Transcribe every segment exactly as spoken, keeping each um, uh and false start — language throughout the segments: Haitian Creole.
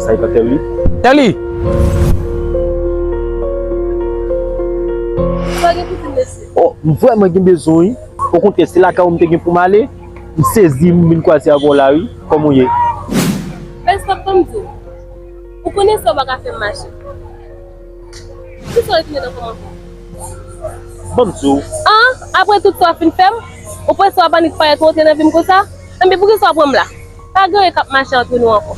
Sa e pa Terly? Terly! Sa gen pou di, mesye? Oh, m vrèman gen bezwen, wi. Okontrè, se lakay ou m te gen pou m ale. M sezi, m vin kwaze avè w la, wi. Kòman w ye? Bèl stòp, ban m di w. Ou konnen sa w pa ka fè m mache. Kisa w retounen nan kò m ankò? Ban m di w. An, apre tout sa w fin fè m, ou panse w ap annik parèt rantre nan vi m konsa? Enben, poukisa w pran m la? Pa gen anyen k ap mache ant nou ankò.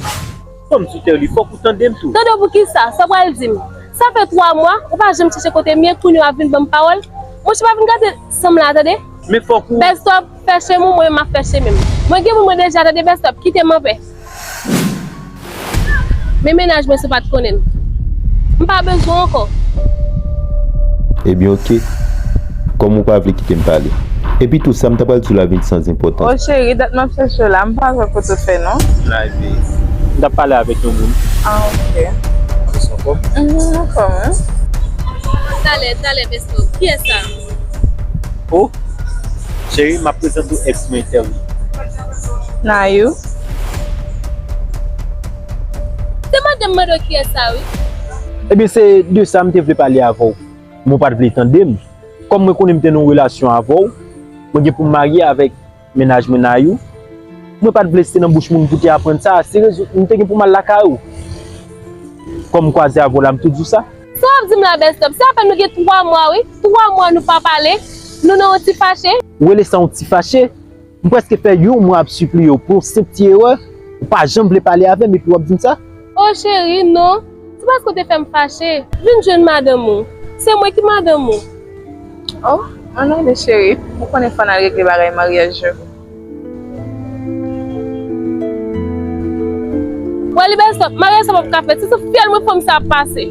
Ban m di w, Terly, fòk ou tande m tou. Tande w poukisa? Sa w pral di m? Sa fè twa mwa, ou pa janm chèche kote m ye, kounye a w ap vin ban m pawòl. Monchè, pa vin gade san m la, tande? Men fòk ou. Bèl stòp, fè chemen w, mwen menm m ap fè chemen m. Mwen gen moun mwen deja, tande, bèl stòp, kite m anpè. Men mennaj mwen, si w pa t konnen l, m pa bezwen w ankò. Ebyen, oke. Kòm ou pa vle kite m pale. Epi tou, sa m ta pral di w la vin san enpòtans. O cheri, dat m ap chèche w la, m pa wè kote w fè non. M t ap pale avèk yon moun. Ah, oke. Ou anfòm? Mhm, m anfòm, wi. Talè, talè, bèl stòp. Kiyès sa? Oh, cheri, m ap prezante w èks mwen, Terly. Nayou. Se madanm mande w kiyès sa, wi. Ebyen, se de sa m te vle pale avè w. Men w pa t vle tande m. Kòm mwen konnen m te nan yon relasyon avè w, mwen gen pou m marye avèk mennaj mwen Nayou. Mwen pa t vle se nan bouch moun pou te aprann sa. Se rezon m te gen pou m al lakay ou. Kòm m kwaze avè w la, m tou di w sa. Sa w ap di m la, bèl stòp? Se apèn nou gen twa mwa, wi. Twa mwa nou pa pale. Nou nan yon ti fache. Ou rele sa yon ti fache? M prèske fè yon mwa ap sipliye w pou yon senp ti erè. Ou pa janm vle pale avè m epi w ap di m sa? O cheri, non. Se paske w te fè m fache. Vin jwenn madanm ou. Se mwen ki madanm ou. Oh, ann ale cheri. Ou konnen fò n al regle bagay maryaj yo. Wè li, bèl stòp. Maryaj sa p ap ka fèt. Se sou fyèl mwen fanm sa ap pase.